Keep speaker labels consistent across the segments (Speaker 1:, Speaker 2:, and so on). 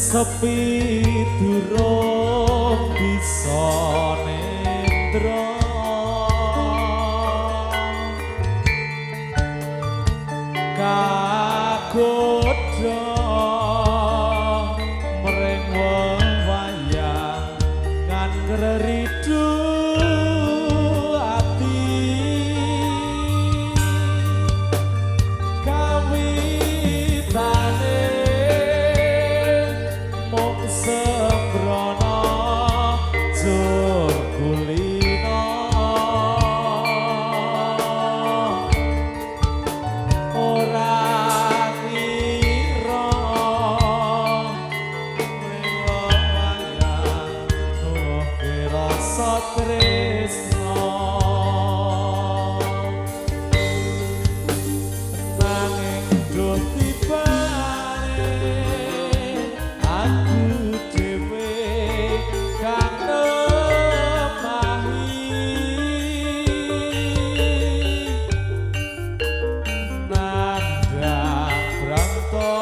Speaker 1: Sepi durung bisa nendra, kagodha mring wewayang kan ngridu ati kawitane mung sembrono jur kulino ora ngira mring wewayang nuwuhke rasa tresna. Nanging duh tibane aku dhewe kang nemahi, nandhang branta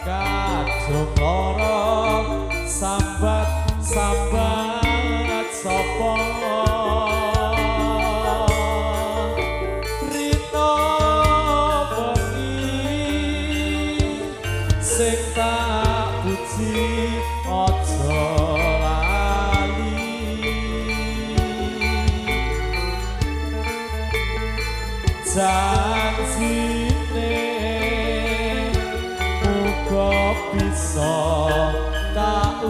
Speaker 1: kadung lara sambat sambat sapa rina wengi sing tak puji aja lali janjine muga bisa tak.